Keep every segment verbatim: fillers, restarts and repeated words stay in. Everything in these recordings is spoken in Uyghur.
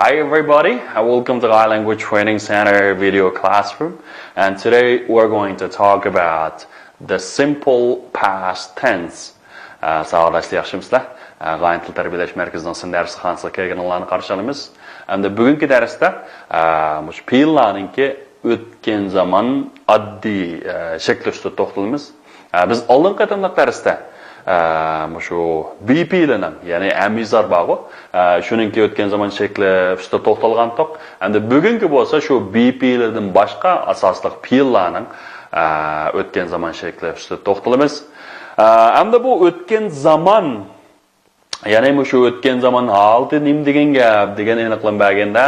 Hi everybody, and welcome to Thai Language Training Center video classroom. And today we're going to talk about the simple past tense. Ә, сабақдашlar, яхшымысызлар? Ә, Ғайын тіл тәрбиелеш мәркезінің сын дәрісханасына келген оларны қарсы аламыз. Әмді бүгінгі дәрісте ә, муш пейілларныңки өткен заман адди ә, шекли үстінде тоқталмыз. Ә, Biz алдыңғы қытымлық дәрісте ә, мушу be пейілінің, яғни әмизар бағу, ә, шуныңки өткен заман шекли үстінде тоқталған тоқ. Әмді бүгінгі болса шу be пейілінің башқа асаслық пейілларның ә, өткен заман шекли үстінде тоқталмыз. Ә, Әмді бұл өткен заман, яғни мушу өткен заман халты нем деген гәп деген еңіқлен бәгенде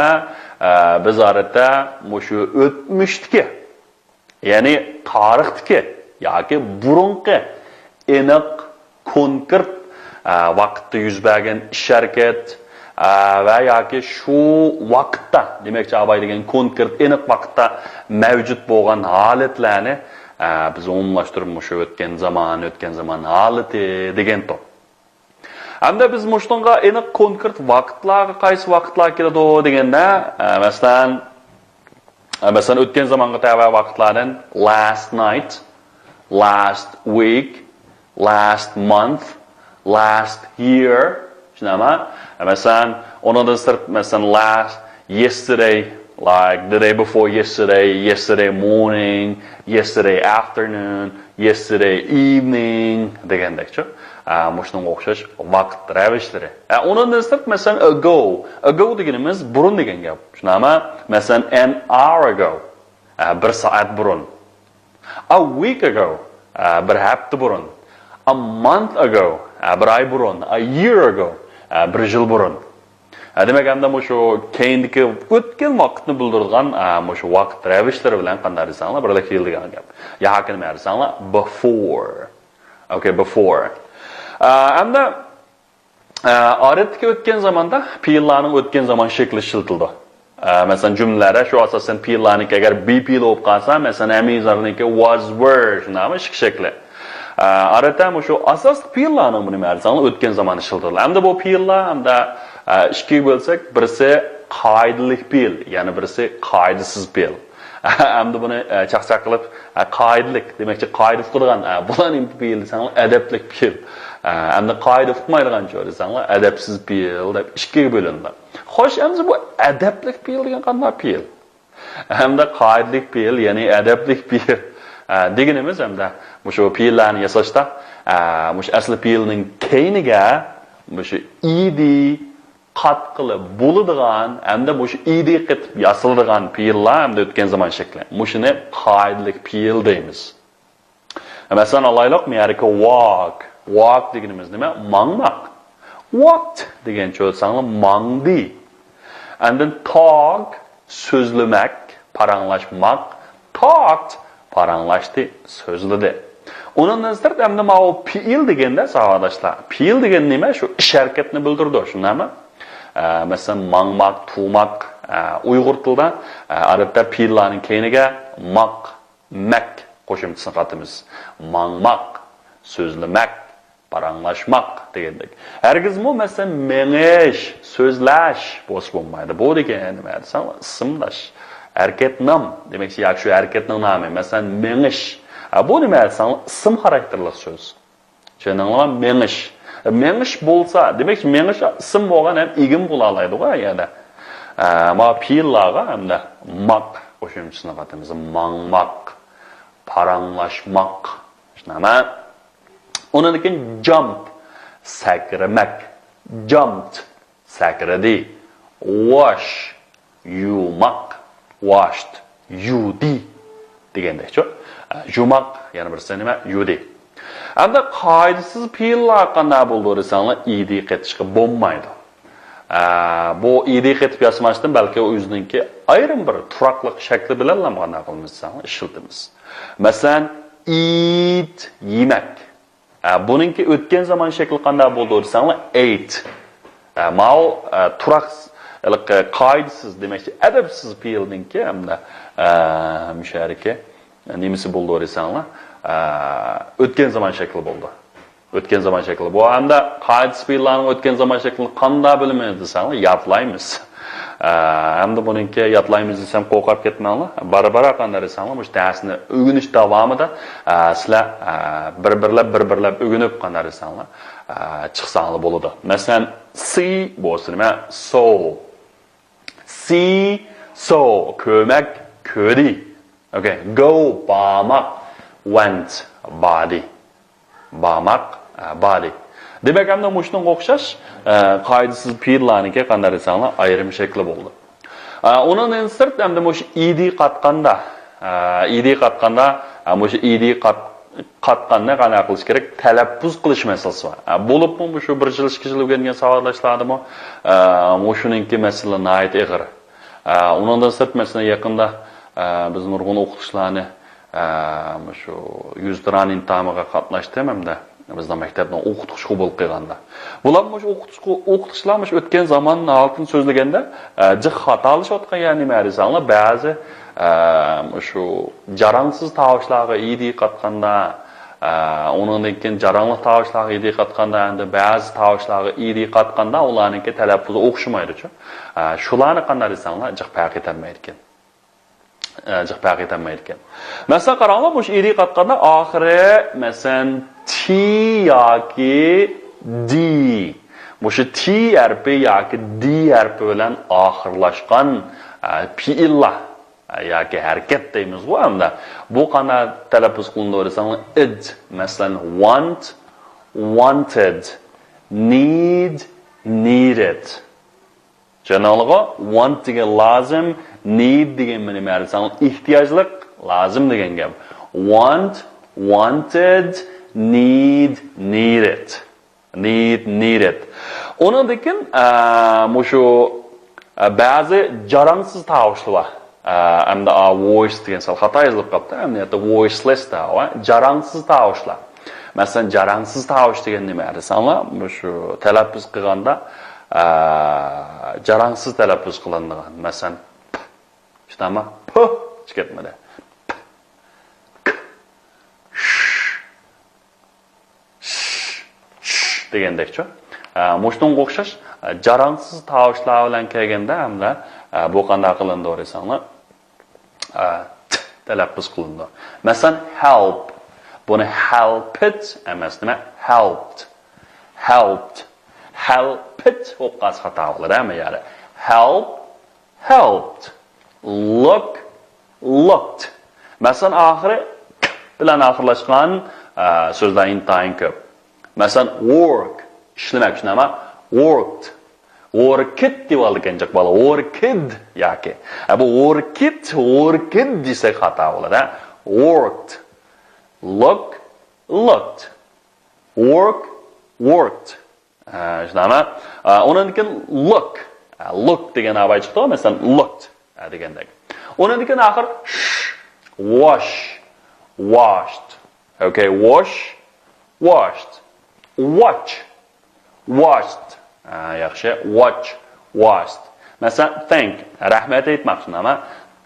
ә, біз арытта мушу өтміштікі, яғни тарихтікі, яки бұрынғы еңіқ, konkret ә, вақытты жүз бәген іс әрекет ә, вә яки шу вақытта, демекші абай деген konkret еңіқ вақытта мәвжүд болған халетләні ә, біз оңымлаштырып мушу өткен заман, өткен заман халеті деген тоқ. Әмді біз муштыңға еңіқ konkret вақытларға қайсы вақытла келеді дегенде, ә, мәселен, ә, мәселен, өткен заманға тәбә вақытлардан last night, last week, last month, last year. Шынама? Ә, мәселен, оныңдан сырт, мәселен, last, yesterday, like the day before yesterday, yesterday morning, yesterday afternoon, yesterday evening дегендекчі. Ә, Мушның оқшаш вақыт рәвішлері. Ә, Оныңдан сырт, мәселен, ago. Ago дегеніміз бұрын деген гәп. Шынама? Мәселен, an hour ago. Ә, Бір сағат бұрын. A week ago. Ә, Бір әпті бұрын. A month ago. Ә, Бір ай бұрын. A year ago. Ә, Бір жыл бұрын. Ә, Демек, әмді мушу кейіндікі өткен вақытны білдірген ә, мушу вақыт рәвішлері білән қандай десеңлер, бірлік келдіген гәп. Я хакын мәр десеңлер, before. Okay, before. Ә, Әмді ә, ареттікі өткен заманда пейілларның өткен заман шекли шылтылды. Ә, Мәселен, жүмлелері шу асасын пейілларның әгер be пейіл болып қалса, мәселен, әмейзарныңкі was, were, шынамы, ішкі шекли. Ә, Ареттә мушу асаслы пейілларның бұны мәр десеңлер өткен заман шылтылды. Әмді бұл пейіллар, әмді ә, ішкі бөлсек, бірісі қайдылық пейіл, яғни бірісі қайдысыз пейіл. Әмді бұны ә, чақсақ қылып, ә, қайдылық, демекші қайды ұқыдыған, ә, бұлар не пейіл десеңлер, әдеплік пейіл. Ә, Әмді қайды ұқмайдыған чор десеңлер, әдепсіз пейіл деп ішкі бөлінді. Хош, әмді бұл әдеплік пейіл деген қандай пейіл? Әмді қайдылық пейіл, яғни әдеплік пейіл. Ә, Дегеніміз, әмді мушу пейіллерні ясашта, ә, мушу әсілі пейілнің кейніге, мушу иді, қатқылы болыдыған, әмді мушу иді қытып ясылдыған пейіллер, әмді өткен заман шекли. Мушыны қайдылық пейіл дейміз. Мәселен, алайлық, мәрікі walk. Walk дегеніміз неме? Маңмақ. Walked деген чөтсаңлы маңды. And then talk, сөзлемек, параңлашмақ. Talked, параңлашты, сөзледі. Оныңдан сырт әмді мау пейіл дегенде, сабақдашла. Пейіл деген неме? Шу іс әрекетні білдірді, шынамы? Ә, Мәселен, маңмақ, тумақ, ә, ұйғыр тілді, ә, арабта пейілларның кейініге мақ, мәк қошымтысын қатымыз. Маңмақ, сөзлемек, параңлашмақ дегендек. Әргізмі, мәселен, меңеш, сөзләш, бос болмайды. Бұл деген неме десең, ысымдаш. Әрекет нам, демекші, яғ шу әрекетнің намы, мәселен, меңеш. Ә, бұл неме десең, ысым характерлік сөз. Ченіңлі меңіш. Меңіш болса, демекші, меңіш ысым болған әм игім бола алайды ғой, яғни. Ә, Ма пейіллаға әмді мақ қошымтысына қатымыз. Маңмақ, параңлашмақ. Шынама? Онан екен jump, сәкірімәк. Jumped, сәкіріді. Wash, юмақ. Washed, юді. Дегенде чо. Юмақ, яғни бір сәнеме, юді. Әмді қайдысыз пейіллар қандай болды десеңлер, иді қетішкі болмайды. Ә, Бұл иді қетіп ясымаштың бәлкі өзініңкі айрым бір тұрақлық шәкілі біләлләм ғана қылмыз десеңлер, ішілтіміз. Мәселен, eat, емәк. Ә, Buningki o'tgan zamon shakli qanday bo'ldi desanglar, ate. Ә, Мал ә, тұрақсыз, ә, қайдысыз, демекші, әдепсіз пейілніңкі әмді ә, мүшәрікі немесі болды десеңлер, ә, өткен заман шәкілі болды. Өткен заман шәкілі. Бұл әмді қайдысыз пейіллерінің өткен заман шәкілін қандай білеміз десеңлер, ятлаймыз. ئە، ھەمدە بۇنىڭكى يادلايمىز دېسەم قورقۇپ كەتمەڭلار. بارا-بارا قانداق دېسەڭلار، مۇشۇ دەرسنى ئۆگىنىش داۋامىدا، ئە، سىلەر، ئە، بىر-بىرلەپ، بىر-بىرلەپ ئۆگىنىپ قانداق دېسەڭلار، ئە، چىقساڭلار بولىدۇ. مەسىلەن، see بولسا نېمە؟ Saw. See, saw. كۆرمەك، كۆردى. Okay. Go، بارماق. Went، باردى. بارماق، ئە، باردى. دېمەك، ئەمدى مۇشۇنىڭغا ئوخشاش، ئە، قائىدىسىز پېئىللارنىڭكى قانداق دېسەڭلار، ئايرىم شەكلى بولىدۇ. ئە، ئۇنىڭدىن سىرت، ئەمدى مۇشۇ ئىدى قاتقاندا، ئە، ئىدى قاتقاندا، ئە، مۇشۇ ئىدى قات-، قاتقاننى قانداق قىلىش كېرەك؟ تەلەپپۇز قىلىش مەسىلىسى بار. ئە، بولۇپمۇ مۇشۇ بىر يىل، ئىككى يىل ئۆگەنگەن ساۋاقداشلاردىمۇ، ئە، مۇشۇنىڭكى مەسىلە ناھايىتى ئېغىر. ئە، ئۇنىڭدىن سىرت، مەسىلەن، يېقىندا، ئە، بىز نۇرغۇن ئوقۇتقۇچىلارنى، ئە، مۇشۇ يۈزتۇرا ئىمتىھانىغا قاتناشتىم ھەمدە بىزنىڭ مەكتەپنىڭ ئوقۇتقۇچى قوبۇل قىلغاندا. بۇلار مۇشۇ ئوقۇتقۇچى، ئوقۇتقۇچىلار مۇشۇ ئۆتكەن زامان ھالىتىنى سۆزلىگەندە، ئە، جىق خاتالىشىۋاتقان يەرى نېمە دېسەڭلار، بەزى، ئە، مۇشۇ جاراڭسىز تاۋۇشلارغا ئىدى قاتقاندا، ئە، ئۇنىڭدىن كېيىن جاراڭلىق تاۋۇشلارغا ئىدى قاتقاندا، ئەمدى بەزى تاۋۇشلارغا ئىدى قاتقاندا، ئۇلارنىڭكى تەلەپپۇزى ئوخشىمايدۇچۇ. ئە، شۇلارنى قانداق دېسەڭلار، جىق پەرق ئېتەلمەيدىكەن. ئە، جىق پەرق ئېتەلمەيدىكەن. مەسىلەن، قاراڭلار، مۇشۇ ئىدى قاتقاندا ئاخىرى، مەسىلەن، تى ياكى دى. مۇشۇ تى ھەرپى ياكى دى ھەرپى بىلەن ئاخىرلاشقان، ئە، پېئىللار، ئە، ياكى ھەرىكەت دەيمىزغۇ ئەمدى. بۇ قانداق تەلەپپۇز قىلىنىدۇ دېسەڭلار، ئىد. مەسىلەن، want، wanted، need، needed. چۈشەندىڭلارغۇ؟ Want دېگەن لازىم، need دېگەن نېمە دېسەڭ، ئېھتىياجلىق، لازىم دېگەن گەپ. Want، wanted، need، needed. Need، needed. ئۇنىڭدىن كېيىن، ئە، مۇشۇ، ئە، بەزى جاراڭسىز تاۋۇشلار بار. ئە، ئەمدى، ئا، voice دېگەن سەل خاتا يېزىلىپ قاپتۇ. ئەمدى يەتتە voiceless تاۋۇش، جاراڭسىز تاۋۇشلار. مەسىلەن، جاراڭسىز تاۋۇش دېگەن نېمە دېسەڭلار، مۇشۇ تەلەپپۇز قىلغاندا، ئە، جاراڭسىز تەلەپپۇز قىلىنىدىغان. مەسىلەن، پ، شۇنداقمۇ؟ پ، چىقىپ كەتمىدى. پ، ك، ش، ش، ش دېگەندەكچۇ. ئە، مۇشۇنىڭغا ئوخشاش، ئە، جاراڭسىز تاۋۇشلار بىلەن كەلگەندە ھەمدە، ئە، بۇ قانداق قىلىنىدۇ دېسەڭلار، ئە، ت تەلەپپۇز قىلىنىدۇ. مەسىلەن، help. بۇنى helped ئەمەس، نېمە؟ Helped. Helped. Helped بولۇپ قالسا خاتا بولىدۇ، ھەممە يەردە. Help، helped. Look، looked. مەسىلەن، ئاخىرى ق بىلەن ئاخىرلاشقان، ئە، سۆزلەر ئىنتايىن كۆپ. مەسىلەن، work، ئىشلىمەك، شۇنداقمۇ؟ Worked. Worked دېيىۋالىدىكەن جىق بالا. Worked ياكى. ھە، بۇ worked، worked دېسەك خاتا بولىدۇ، ھە. Worked. Look، looked. Work، worked. ھە، شۇنداقمۇ؟ ئە، ئۇنىڭدىن كېيىن look. ھە، look دېگەن ئاۋاز چىقتى، مەسىلەن، looked. ھە، دېگەندەك. ئۇنىڭدىن كېيىن ئاخىر ش، wash، washed. Okay، wash، washed. Watch، watched. ھە، ياخشى. Watch، watched. مەسىلەن، thank، رەھمەت ئېيتماق، شۇنداقمۇ؟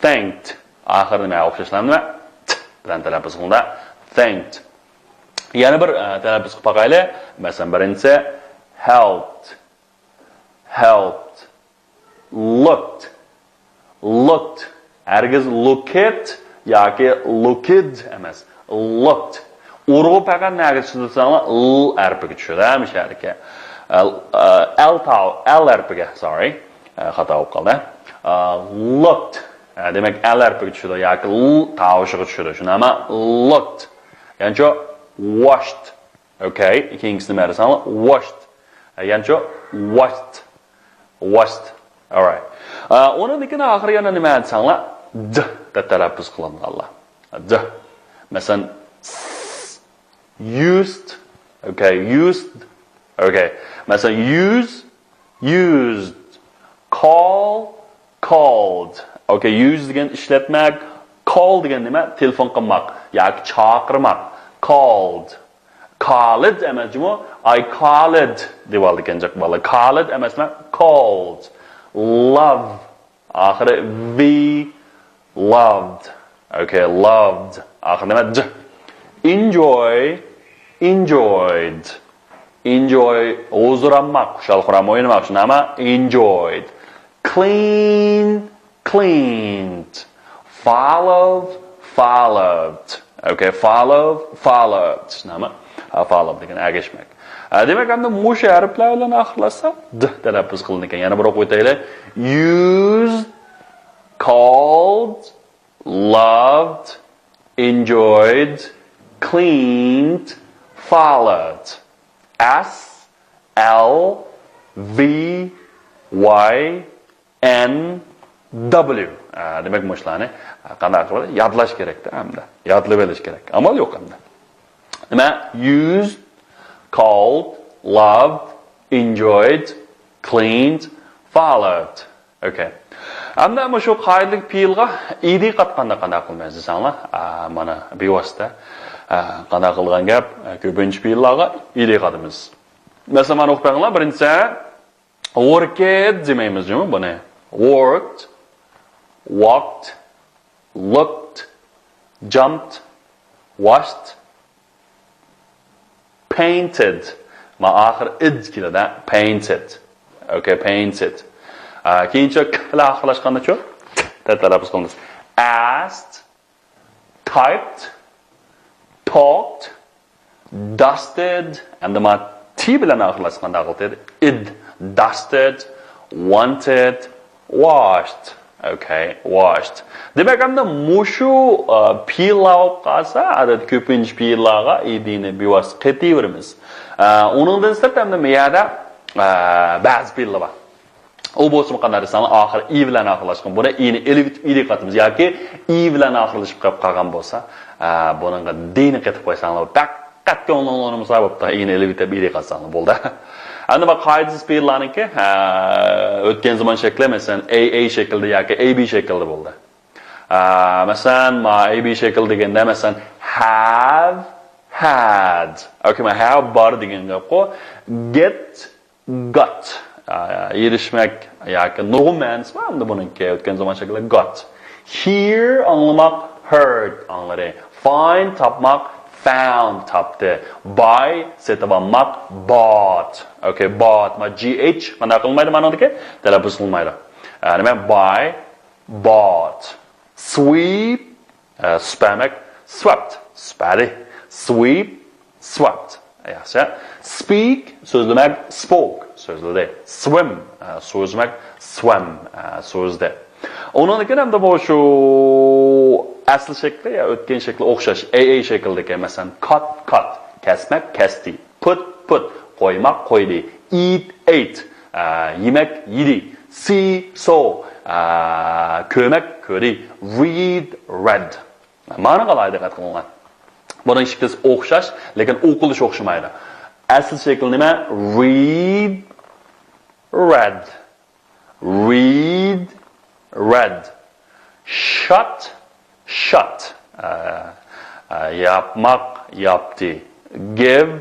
Thanked. ئاخىرى نېمە ئوخشاشلا، نېمە؟ ت بىلەن تەلەپپۇز قىلىنىدۇ. Thanked. يەنە بىر، ئە، تەلەپپۇز قىلىپ باقايلى. مەسىلەن، بىرىنچىسى، helped. Helped. Looked. Looked. ھەرگىز looked ياكى looked ئەمەس. Looked. ئۇرغۇ پەقەت نەگە چۈشىدۇ دېسەڭلار، ل ھەرپىگە چۈشىدۇ، ھە، مۇشۇ يەردىكى. ئە، ئە، ئەل تاۋ-، ئەل ھەرپىگە، sorry. ئە، خاتا بولۇپ قالدى. ئە، looked. ئە، دېمەك، ئەل ھەرپىگە چۈشىدۇ ياكى ل تاۋۇشىغا چۈشىدۇ. شۇنداقمۇ؟ Looked. يەنىچۇ، washed. Okay، كېيىنكىسىنى نېمە دېسەڭلار، washed. يەنىچۇ، washed. Washed. Alright. ئە، ئۇنىڭدىن كېيىن ئاخىرى يەنە نېمە دېسەڭلار، د دەپ تەلەپپۇز قىلىنغانلار. د. مەسىلەن، s، used. Okay، used. Okay. مەسىلەن، use، used. Call، called. Okay، use دېگەن ئىشلەتمەك، call دېگەن نېمە؟ تېلېفون قىلماق ياكى چاقىرماق. Called. Called ئەمەس جۇمۇ، I called دېيىۋالىدىكەن جىق بالا. Called ئەمەس، نېمە؟ Called. Love. ئاخىرى V، loved. Okay، loved. ئاخىرى نېمە؟ ج. Enjoy، enjoyed. Enjoy، ھۇزۇر ئالماق، خۇشال-خۇرام ئوينىماق، شۇنداقمۇ؟ Enjoyed. Clean, cleaned. Follow, followed. Okay, follow, followed. شۇنداقمۇ؟ ھە، follow دېگەن ئەگەشمەك. ھە، دېمەك، ئەمدى مۇشۇ ھەرپلەر بىلەن ئاخىرلاشسا، د تەلەپپۇز قىلىنىدىكەن. يەنە بىر ئوقۇپ ئۆتەيلى. Used, called, loved, enjoyed, cleaned, followed. S L V Y N W. ئە، دېمەك، مۇشۇلارنى، ئە، قانداق قىلىپ يادلاش كېرەكتە ئەمدى. يادلىۋېلىش كېرەك. ئامال يوق ئەمدى. نېمە؟ Used, called, loved, enjoyed, cleaned, followed. Okay. ئەمدى مۇشۇ قائىدىلىك پېئىلغا ئىدى قاتقاندا قانداق قىلىمىز دېسەڭلار، ئە، مانا بىۋاسىتە، ئە، قانداق قىلغان گەپ، ئە، كۆپىنچە پېئىللارغا ئىدى قاتىمىز. مەسىلەن، مانا ئوقۇپ بېقىڭلار، بىرىنچىسى، Worked دېمەيمىز جۇمۇ بۇنى. Worked, walked, looked, jumped, washed, painted. ما ئاخىر ئىد كېلىدۇ. Painted. Okay, painted. ئا، كېيىنچە ك بىلەن ئاخىرلاشقاندىچۇ؟ تەلەپپۇز قىلىمىز. Asked, typed, talked, dusted، ئەمدى ما تى بىلەن ئاخىرلاشقان داغلىتىد. Id، dusted، wanted، washed. Okay, washed. دېمەك، ئەمدى مۇشۇ، ئە، پېئىللار بولۇپ قالسا، ئادەتتە كۆپىنچە پېئىللارغا ئىدىنى بىۋاسىتە قېتىۋېرىمىز. ئە، ئۇنىڭدىن سىرت ئەمدى مۇ يەردە، ئە، بەزى پېئىللار بار. ئۇ بولسىمۇ قانداق دېسەڭلار، ئاخىرى ئى بىلەن ئاخىرلاشقان. بۇنى ئىنى ئېلىۋېتىپ ئىدى قاتىمىز ياكى ئى بىلەن ئاخىرلىشىپ قېلىپ قالغان بولسا، ئە، بۇنىڭغا دىنى قېتىپ قويساڭلار، پەقەت كۆڭلۈڭلار ئۇنىمىسا بوپتۇ، ئىنى ئېلىۋېتىپ ئىدى قاتساڭلار بولدى. ئەمدى بۇ قائىدىسىز پېئىللارنىڭكى، ئە، ئۆتكەن زامان شەكلى، مەسىلەن، A A شەكلىدە ياكى A B شەكلىدە بولدى. ئە، مەسىلەن، ما A B شەكلى دېگەندە، مەسىلەن، have، had. Okay، ما have بار دېگەن گەپقۇ. Get، got، ئا، ئېرىشمەك ياكى نۇرغۇن مەنىسى بار ئەمدى بۇنىڭكى ئۆتكەن زامان شەكلى got. Hear، ئاڭلىماق، heard، ئاڭلىدى. Find، تاپماق، found، تاپتى. Buy، سېتىۋالماق، bought. Okay، bought. ما G H قانداق قىلمايدۇ مانىڭدىكى؟ تەلەپپۇز قىلمايدۇ. ئا، نېمە؟ Buy، bought. Sweep، ئە، سۈپەرمەك، swept، سۈپەردى. Sweep، swept. ياخشى. Speak، سۆزلىمەك، spoke، سۆزلىدى. Swim، ئە، سۇ ئۈزمەك، swam، ئە، سۇ ئۈزدى. ئۇنىڭدىن كېيىن ئەمدى بۇ شۇ ئەسلى شەكلى يا ئۆتكەن شەكلى ئوخشاش. A A شەكلىدىكى، مەسىلەن، cut، cut، كەسمەك، كەستى. Put، put، قويماق، قويدى. Eat، ate، ئە، يېمەك، يېدى. See، saw، ئە، كۆرمەك، كۆردى. Read، read. مانىغا ئالاھىدە دىققەت قىلىڭلار. بۇنىڭ ئىككىسى ئوخشاش، لېكىن ئوقۇلۇشى ئوخشىمايدۇ. ئەسلى شەكلى نېمە؟ Read، read. Read، read. Shut، shut. ئە، ئە، ياپماق، ياپتى. Give،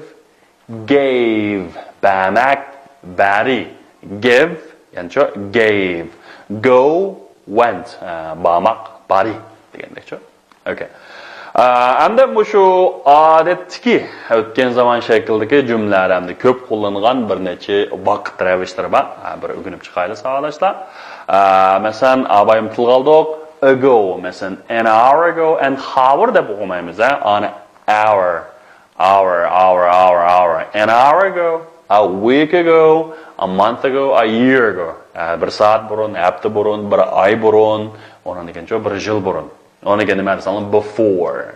gave. بەرمەك، بەردى. Give، يەنىچۇ، gave. Go، went. ئە، بارماق، باردى دېگەندەكچۇ. Okay. ئە، ئەمدى مۇشۇ ئادەتتىكى ئۆتكەن زامان شەكلىدىكى جۈملىلەر ئەمدى كۆپ قوللانغان بىر نەچچە ۋاقىت رەۋىشلىرى بار. ئە، بىر ئۆگىنىپ چىقايلى، ساۋاقداشلار. ئە، مەسىلەن، ئابايىم تىلغا ئالدۇق. Ago، مەسىلەن، an hour ago and hour دەپ ئوقۇمايمىز، ھە؟ An hour. Hour, hour, hour, hour. An hour ago, a week ago, a month ago, a year ago. ئە، بىر سائەت بۇرۇن، ھەپتە بۇرۇن، بىر ئاي بۇرۇن، ئۇنىڭدىن كېيىن بىر يىل بۇرۇن. ئۇنىڭدىن كېيىن نېمە دېسەڭلار؟ Before.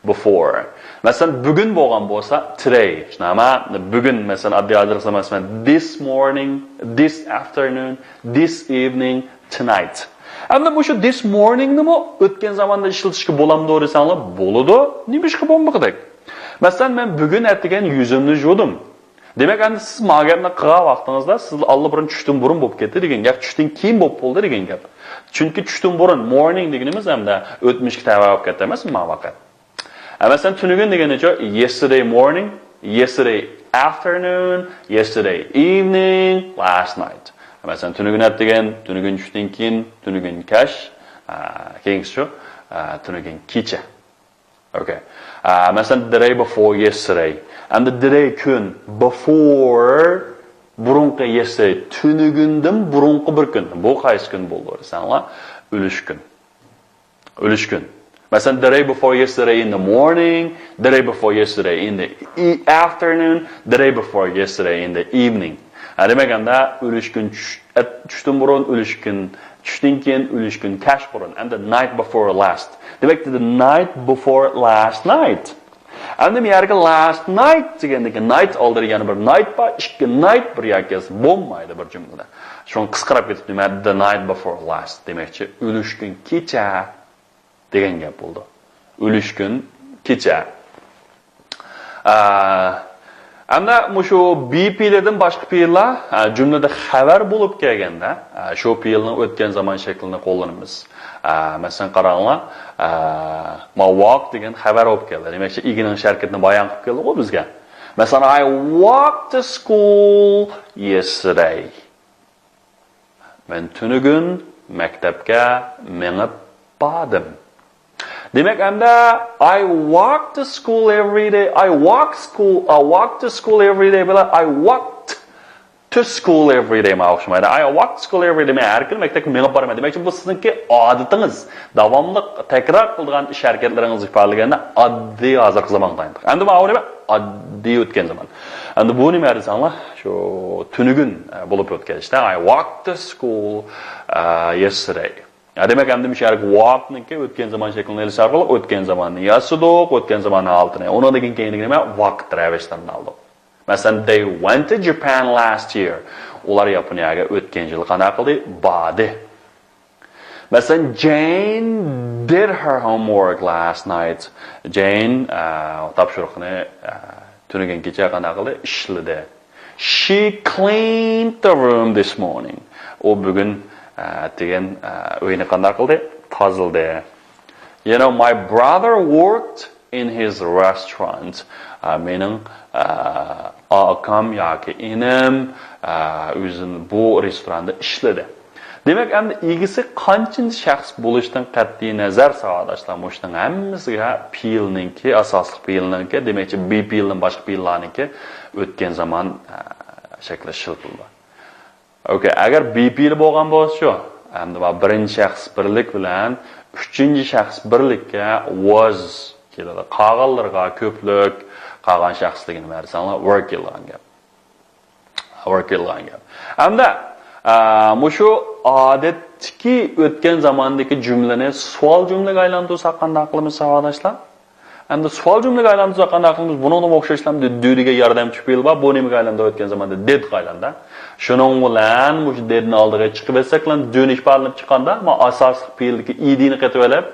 Before. مەسىلەن، بۈگۈن بولغان بولسا، today. شۇنداقمۇ؟ بۈگۈن، مەسىلەن، ئاددىي ھالدا قىلسا، مەسىلەن، this morning, this afternoon, this evening, tonight. ئەمدى مۇشۇ this morning نىمۇ ئۆتكەن زاماندا ئىشلىتىشكە بولامدۇ دېسەڭلار، بولىدۇ. نېمىشقا بولمىغۇدەك؟ مەسىلەن، مەن بۈگۈن ئەتىگەن يۈزۈمنى يۇدۇم. دېمەك، ئەمدى سىز ما گەپنى قىلغان ۋاقتىڭىزدا، سىز ئاللىبۇرۇن چۈشتىن بۇرۇن بولۇپ كەتتى دېگەن گەپ، چۈشتىن كېيىن بولۇپ بولدى دېگەن گەپ. چۈنكى چۈشتىن بۇرۇن، morning دېگىنىمىز ئەمدى ئۆتمۈشكە تەۋە بولۇپ كەتتى ئەمەسمۇ ما ۋاقىت. ئە، مەسىلەن، تۈنۈگۈن دېگىنىچۇ، yesterday morning، yesterday afternoon، yesterday evening، last night. مەسىلەن، تۈنۈگۈن ئەتىگەن، تۈنۈگۈن چۈشتىن كېيىن، تۈنۈگۈن كەچ، ئە، كېيىنكىسىچۇ، ئە، تۈنۈگۈن كېچە. Okay. ئە، مەسىلەن، the day before yesterday. ئەمدى the day كۈن before بۇرۇنقى yesterday، تۈنۈگۈندىن بۇرۇنقى بىر كۈن. بۇ قايسى كۈن بولىدۇ دېسەڭلار، ئۈلۈش كۈن. ئۈلۈش كۈن. مەسىلەن، the day before yesterday in the morning, the day before yesterday in the e- afternoon, the day before yesterday in the evening. ھە، دېمەك، ئەمدى ئۈلۈش كۈن چۈش، ئەت-، چۈشتىن بۇرۇن، ئۈلۈش كۈن چۈشتىن كېيىن، ئۈلۈش كۈن كەچ بۇرۇن. And the night before last. دېمەك، the night before last night. ئەمدى بۇ يەرگە last night دېگەندىكى night ئالدىدا يەنە بىر night بار، ئىككى night بىر يەرگە كەلسە بولمايدۇ بىر جۈملىدە. شۇڭا قىسقىراپ كېتىپ نېمە، the night before last دېمەكچى، ئۈلۈش كۈن كېچە دېگەن گەپ بولىدۇ. ئۈلۈش كۈن كېچە. ئە، ئەمدى مۇشۇ be پېئىلىدىن باشقا پېئىللار، ئە، جۈملىدە خەۋەر بولۇپ كەلگەندە، ئە، شۇ پېئىلنىڭ ئۆتكەن زامان شەكلىنى قوللىنىمىز. ئە، مەسىلەن، قاراڭلار، ئە، ما walk دېگەن خەۋەر بولۇپ كەلدى. دېمەكچى، ئىگىنىڭ ئىش ھەرىكىتىنى بايان قىلىپ كەلدىغۇ بىزگە. مەسىلەن، I walked to school yesterday. مەن تۈنۈگۈن مەكتەپكە مېڭىپ باردىم. دېمەك، ئەمدى I walked to school every day. I walked school, I walked to school every day بىلەن I walked to school every day ماڭا ئوخشىمايدۇ. I walked to school every day. مەن ھەر كۈنى مەكتەپكە مېڭىپ بارىمەن. دېمەكچى، بۇ سىزنىڭكى ئادىتىڭىز. داۋاملىق تەكرار قىلىدىغان ئىش ھەرىكەتلىرىڭىزنى ئىپادىلىگەندە ئاددىي ھازىرقى زامانغا تايىنىدۇ. ئەمدى ماۋۇ نېمە؟ ئاددىي ئۆتكەن زامان. ئەمدى بۇ نېمە دېسەڭلار، شۇ تۈنۈگۈن، ئە، بولۇپ ئۆتكەن ئىشتا. I walked to school, ئە، yesterday. يا، دېمەك، ئەمدى مۇشۇ يەرگە walk نىڭكى ئۆتكەن زامان شەكلىنى ئېلىش ئارقىلىق ئۆتكەن زاماننى ياسىدۇق، ئۆتكەن زامان ھالىتىنى. ئۇنىڭدىن كېيىنكى نېمە؟ ۋاقىت رەۋىشلىرىنى ئالدۇق. مەسىلەن، they went to Japan last year. ئۇلار ياپونىيەگە ئۆتكەن يىلى قانداق قىلدى؟ باردى. مەسىلەن، Jane did her homework last night. جەين، ئە، تاپشۇرۇقىنى، ئە، تۈنۈگۈن كېچە قانداق قىلدى؟ ئىشلىدى. She cleaned the room this morning. ئۇ بۈگۈن، ئە، ئەتىگەن، ئە، ئۆينى قانداق قىلدى؟ تازىلىدى. You know, my brother worked in his restaurant. ئە، مېنىڭ، ئە، ئاكام ياكى ئىنىم، ئە، ئۆزىنىڭ بۇ رېستوراندا ئىشلىدى. دېمەك، ئەمدى ئىگىسى قانچىنچى شەخس بولۇشتىن قەتئىينەزەر، ساۋاقداشلار، مۇشۇنىڭ ھەممىسىگە پېئىلنىڭكى، ئاساسلىق پېئىلنىڭكى، دېمەكچى، be پېئىلدىن باشقا پېئىللارنىڭكى ئۆتكەن زامان، ئە، شەكلى ئىشلىتىلىدۇ. ئوكەي، ئەگەر be پېئىلى بولغان بولسىچۇ، ئەمدى بار بىرىنچى شەخس بىرلىك بىلەن ئۈچىنچى شەخس بىرلىككە was كېلىدۇ. قالغانلىرىغا كۆپلۈك، قالغان شەخسلىكىنى بەرسەڭلار، were كېلىدىغان گەپ. Were كېلىدىغان گەپ. ئەمدى، ئە، مۇشۇ ئادەتتىكى ئۆتكەن زاماندىكى جۈملىنى سوئال جۈملىگە ئايلاندۇرساق قانداق قىلىمىز، ساۋاقداشلار؟ ئەمدى سوئال جۈملىگە ئايلاندۇرساق قانداق قىلىمىز؟ بۇنىڭدىمۇ ئوخشاشلا ئەمدى do دېگەن ياردەمچى پېئىل بار. بۇ نېمىگە ئايلاندى؟ ئۆتكەن زاماندا did-قا ئايلاندى. شۇنىڭ بىلەن مۇشۇ did نى ئالدىغا چىقىۋەتسەكلا، do نى ئىپادىلىنىپ چىققاندا، ما ئاساسلىق پېئىلدىكى ed نى قېتىۋېلىپ،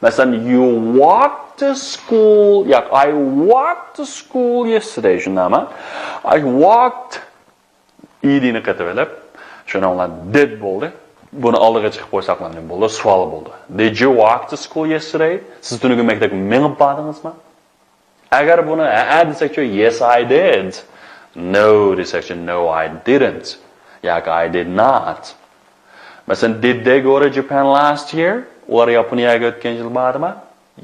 مەسىلەن، you walked to school، ياق، I walked to school yesterday، شۇنداقمۇ؟ I walked ed نى قېتىۋېلىپ، شۇنىڭ بىلەن did بولدى. بۇنى ئالدىغا چىقىپ قويساقلا نېمە بولدى؟ سوئال بولدى. Did you walk to school yesterday؟ سىز تۈنۈگۈن مەكتەپكە مېڭىپ باردىڭىزمۇ؟ ئەگەر بۇنى ھەئە دېسەكچۇ، yes, I did. No دېسەكچۇ، no, I didn't. ياكى I did not. مەسىلەن، did they go to Japan last year؟ ئۇلار ياپونىيەگە ئۆتكەن يىل باردىمۇ؟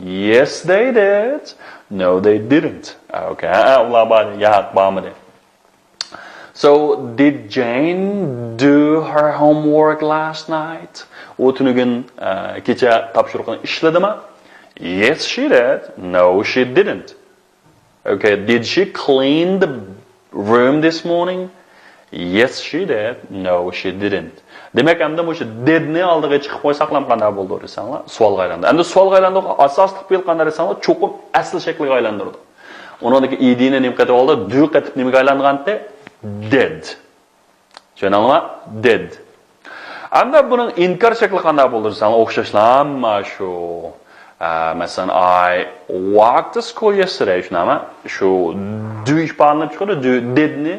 Yes, they did. No, they didn't. Okay، ھەئە، ئۇلار باردى. ياق، بارمىدى. So, did Jane do her homework last night? ئۇ تۈنۈگۈن، ئە، كېچە تاپشۇرۇقىنى ئىشلىدىمۇ؟ Yes, she did. No, she didn't. Okay, did she clean the room this morning? Yes, she did. No, she didn't. دېمەك، ئەمدى مۇشۇ did نى ئالدىغا چىقىپ قويساقلام قانداق بولىدۇ دېسەڭلار، سوئالغا ئايلاندى. ئەمدى سوئالغا ئايلاندى، ئاساسلىق پېئىل قانداق دېسەڭلار، چوقۇم ئەسلى شەكلىگە ئايلاندۇرىدۇ. ئۇنىڭدىكى ed نى نېمە قېتىپ ئالدى؟ Do قېتىپ نېمىگە ئايلانغانتى؟ Did. چۈشەندىڭلارمۇ؟ Did. ئەمدى بۇنىڭ ئىنكار شەكلى قانداق بولىدۇ دېسەڭلار، ئوخشاشلا مانا شۇ، ئە، مەسىلەن، I walked to school yesterday، شۇنداقمۇ؟ شۇ do ئىپادىلىنىپ چىقىدۇ، do، did نى،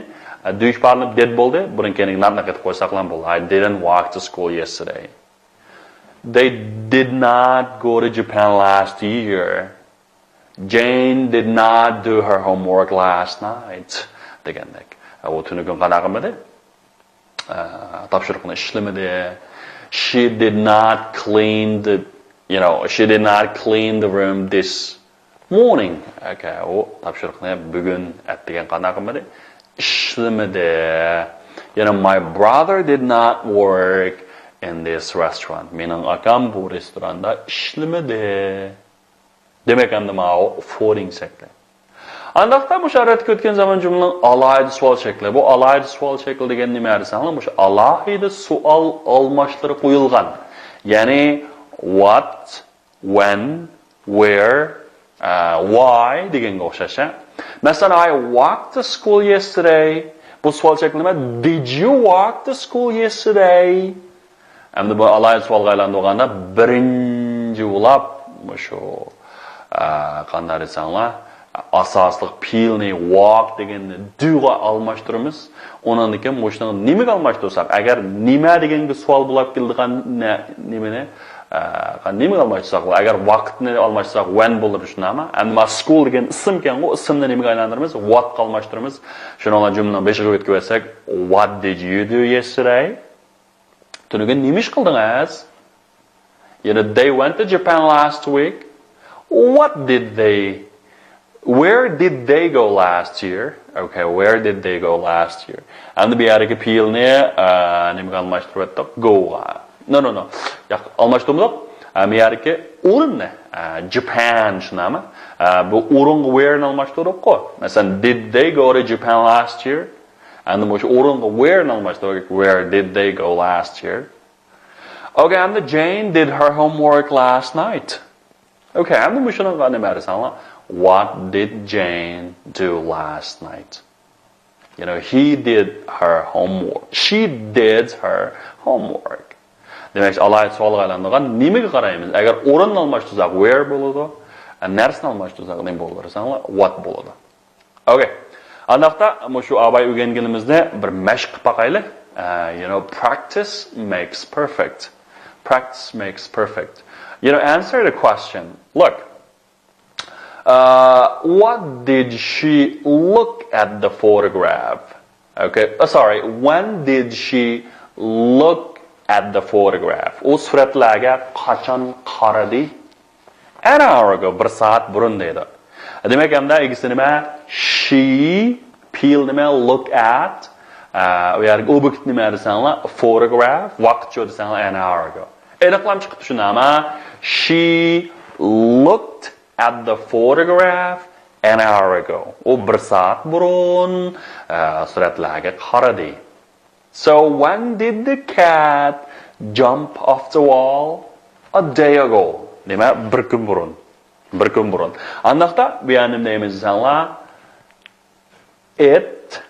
ئە، do ئىپادىلىنىپ did بولدى، بۇنىڭ كەينىگە not نى قېتىپ قويساقلا بولدى. I didn't walk to school yesterday. They did not go to Japan last year. Jane did not do her homework last night. دېگەندەك. ئە، ئۇ تۈنۈگۈن قانداق قىلمىدى؟ ئە، تاپشۇرۇقنى ئىشلىمىدى. She did not clean the, you know, she did not clean the room this morning. Okay، ئۇ تاپشۇرۇقنى بۈگۈن، ئەتىگەن قانداق قىلمىدى؟ ئىشلىمىدى. يەنە my brother did not work in this restaurant. مېنىڭ ئاكام بۇ رېستوراندا ئىشلىمىدى. دېمەك، ئەمدى ماۋۇ فورىنگ شەكلى. ئانداقتا مۇشۇ ئارىدىكى ئۆتكەن زامان جۈملىنىڭ ئالاھىدە سوئال شەكلى. بۇ ئالاھىدە سوئال شەكلى دېگەن نېمە دېسەڭلار، مۇشۇ ئالاھىدە سوئال ئالماشلىرى قويۇلغان. يەنى what، when، where، ئە، why دېگەنگە ئوخشاش. مەسىلەن، I walked to school yesterday. بۇ سوئال شەكلى نېمە؟ Did you walk to school yesterday? ئەمدى بۇ ئالاھىدە سوئالغا ئايلاندۇرغاندا، بىرىنچى بولۇپ مۇشۇ، ئە، قانداق دېسەڭلار، ئاساسلىق پېئىلنى walk دېگەننى do غا ئالماشتۇرىمىز. ئۇنىڭدىن كېيىن مۇشۇنى نېمىگە ئالماشتۇرساق، ئەگەر نېمە دېگەنگە سوئال بولۇپ كېلىدىغان نە-، نېمىنى، ئە، نېمىگە ئالماشتۇرساق، ئەگەر ۋاقىتنى ئالماشتۇرساق، when بولىدۇ، شۇنداقمۇ؟ ئەمدى ما school دېگەن ئىسىمكەنغۇ، ئىسىمنى نېمىگە ئايلاندۇرىمىز؟ What قا ئالماشتۇرىمىز. شۇنىڭ بىلەن جۈملىنىڭ بېشىغا يۆتكىۋەتسەك، What did you do yesterday? تۈنۈگۈن نېمە ئىش قىلدىڭىز؟ You know, they went to Japan last week. What did they, where did they go last year? Okay, where did they go last year? ئەمدى بۇ يەردىكى پېئىلنى، ئە، نېمىگە ئالماشتۇرۇۋەتتۇق؟ Go غا. No, no, no. ياق، ئالماشتۇرمىدۇق. ئە، بۇ يەردىكى ئورۇننى، ئە، Japan، شۇنداقمۇ؟ ئە، بۇ ئورۇنغا where نى ئالماشتۇردۇققۇ. مەسىلەن، did they go to Japan last year? ئەمدى مۇشۇ ئورۇنغا where نى ئالماشتۇردۇق. Where did they go last year? Okay, ئەمدى Jane did her homework last night. Okay, ئەمدى مۇشۇنىڭغا نېمە دېسەڭلار؟ What did Jane do last night? You know, he did her homework. She did her homework. دېمەك، ئالاھىدە سوئالغا ئايلاندۇرغان نېمىگە قارايمىز؟ ئەگەر ئورۇننى ئالماشتۇرساق، where بولىدۇ. ئە، نەرسىنى ئالماشتۇرساق، نېمە بولىدۇ دېسەڭلار؟ What بولىدۇ. Okay. ئانداقتا مۇشۇ ئاۋاي ئۆگەنگىنىمىزنى بىر مەشىق قىلىپ باقايلى. Uh, you know, practice makes perfect. Practice makes perfect. You know, answer the question. Look, uh, what did she look at the photograph? Okay, uh, sorry, when did she look at the photograph? ئۇ سۈرەتلەرگە قاچان قارىدى؟ An hour ago، بىر سائەت بۇرۇن دەيدۇ. دېمەك، ئەمدى ئىگىسى نېمە؟ She، پېئىل نېمە؟ Look at. ئە، ئۇ يەرگە ئوبيېكت نېمە دېسەڭلار؟ Photograph. ۋاقىتچۇ دېسەڭلار، an hour ago. ئېنىقلام چىقىپتۇ شۇنداقمۇ؟ She looked at the photograph an hour ago. ئۇ بىر سائەت بۇرۇن، ئە، سۈرەتلەرگە قارىدى. So when did the cat jump off the wall? A day ago. دېمەك، بىر كۈن بۇرۇن. بىر كۈن بۇرۇن. ئانداقتا بۇ يەرنى نېمە دەيمىز دېسەڭلار؟ It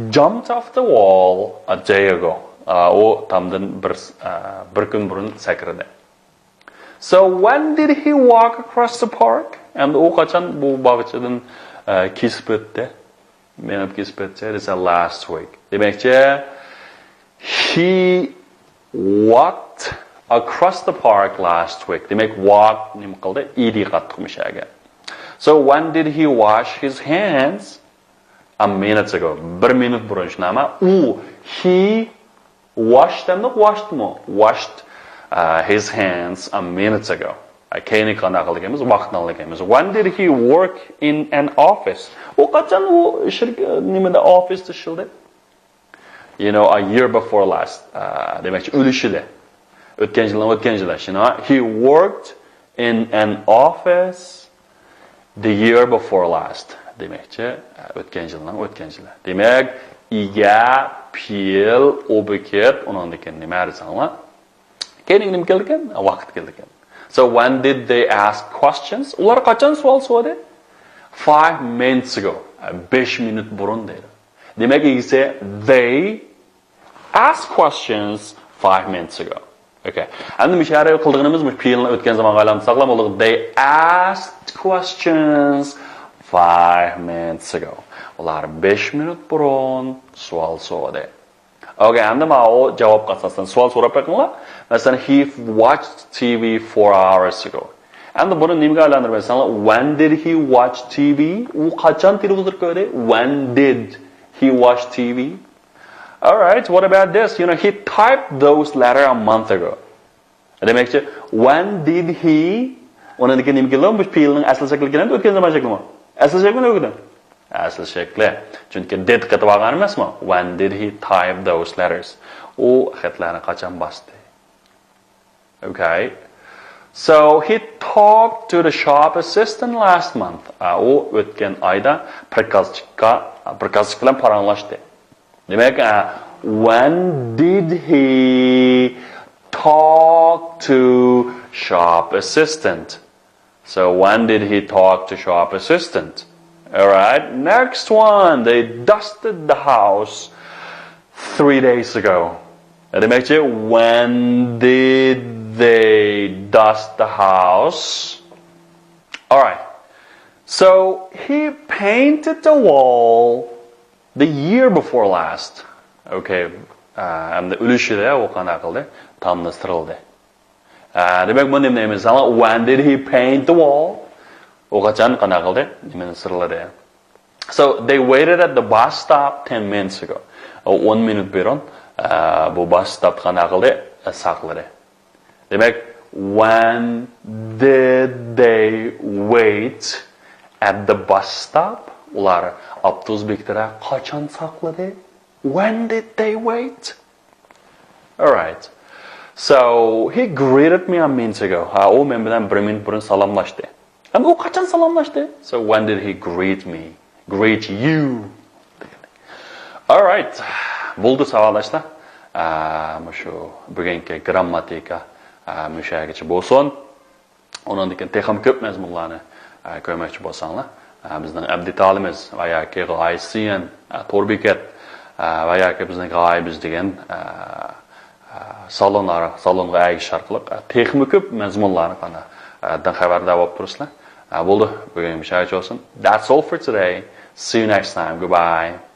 jumped off the wall a day ago. ئا، ئۇ تامدىن بىر، ئا، بىر كۈن بۇرۇن سەكرىدى. So when did he walk across the park? ئەمدى ئۇ قاچان بۇ باغچىدىن، ئە، كېسىپ ئۆتتى؟ مېڭىپ كېسىپ ئۆتتى دېسە، last week. دېمەكچى، he walked across the park last week. دېمەك، walk نېمە قىلدى؟ ئىدى قاتتىق مۇشەگە. So when did he wash his hands? A minute ago. بىر مىنۇت بۇرۇن، شۇنداقمۇ؟ ئۇ، he washed ئەمدى washed مۇ؟ Washed, uh, his hands a minute ago. كېيىنكى قانداق قىلىدىكەنمىز؟ ۋاقىتنى ئالىدىكەنمىز. When did he work in an office? ئۇ قاچان ئۇ شىرك-، نېمىدە، ئوفىستا ئىشلىدى؟ You know, a year before last. ئە، دېمەكچى، ئۆلۈشىدە. ئۆتكەن يىلنىڭ ئۆتكەن يىلى. You know, he worked in an office the year before last. دېمەكچى، ئە، ئۆتكەن يىلنىڭ ئۆتكەن يىلى. دېمەك، ئىگە، پېئىل، ئوبيېكت، ئۇنىڭدىن كېيىن نېمە دېسەڭلار؟ كېيىن نېمە كېلىدىكەن؟ ۋاقىت كېلىدىكەن. So when did they ask questions? ئۇلار قاچان سوئال سورىدى؟ Five minutes ago. بەش مىنۇت بۇرۇن دەيدۇ. دېمەك، ئىگىسى they asked questions five minutes ago. Okay. ئەمدى مۇشۇ يەردە قىلىدىغىنىمىز مۇشۇ پېئىلنى ئۆتكەن زامانغا ئايلاندۇرساقلا بولىدۇ. They asked questions five minutes ago. ئۇلار بەش مىنۇت بۇرۇن سوئال سورىدى. Okay، ئەمدى ماۋۇ جاۋابقا ئاساسەن سوئال سوراپ بېقىڭلار. مەسىلەن، he watched T V four hours ago. ئەمدى بۇنى نېمىگە ئايلاندۇرۇپ ئېيتساڭلار، when did he watch T V? ئۇ قاچان تېلېۋىزور كۆردى؟ When did he watch T V? Alright, what about this? You know, he typed those letters a month ago. دېمەكچى، when did he، ئۇنىڭدىن كېيىن نېمە كېلىدۇ؟ بۇ پېئىلنىڭ ئەسلى شەكلى كېلەمدۇ، ئۆتكەن زامان شەكلىمۇ؟ ئەسلى شەكلىنى ئۆگىنىڭ. ئەسلى شەكلى. چۈنكى did قېتىپ ئالغان ئەمەسمۇ؟ When did he type those letters? ئۇ خەتلەرنى قاچان باستى؟ Okay. So he talked to the shop assistant last month. ئا، ئۇ ئۆتكەن ئايدا پرىكازچىكقا، پرىكازچىك بىلەن پاراڭلاشتى. دېمەك، ئا، when did he talk to shop assistant? So when did he talk to shop assistant? All right, next one. They dusted the house three days ago. دېمەكچى, when did they dust the house? All right. So he painted the wall the year before last. Okay. ئەمدى ئۈلۈشىدە ئۇ قانداق قىلدى؟ تامنى سىرلىدى. ئە، دېمەك، بۇ نېمە دەيمىز؟ When did he paint the wall? ئۇ قاچان قانداق قىلدى؟ نېمىنى سىرلىدى؟ So they waited at the bus stop ten minutes ago. ئۇ ئون مىنۇت بۇرۇن، ئە، بۇ bus stop قانداق قىلدى؟ ساقلىدى. دېمەك، when did they wait at the bus stop? ئۇلار ئاپتوبۇس بېكىتىدە قاچان ساقلىدى؟ When did they wait? All right. So he greeted me a minute ago. ھە، ئۇ مەن بىلەن بىر مىنۇت بۇرۇن سالاملاشتى. ئەمما ئۇ قاچان سالاملاشتى؟ So when did he greet me? Greet you. All right. بولدى ساۋاقداشلار. ئە، مۇشۇ بۈگۈنكى گرامماتىكا، ئە، مۇشۇ يەرگىچە بولسۇن. ئۇنىڭدىن كېيىن تېخىمۇ كۆپ مەزمۇنلارنى، ئە، كۆرمەكچى بولساڭلار، ئە، بىزنىڭ ئەبدىتالىمىز ۋە ياكى غايە سىيەن، ئە، تور بېكەت، ئە، ۋە ياكى بىزنىڭ غايىبىز دېگەن، ئە، ئە، سالونلار، سالونغا ئەگىشىش ئارقىلىق، ئە، تېخىمۇ كۆپ مەزمۇنلارنى قانا، ئە، دىن خەۋەردار بولۇپ تۇرىسىلەر. ئە، بولدى، بۈگۈن مۇشۇ يەرگىچە بولسۇن. That's all for today. See you next time. Goodbye.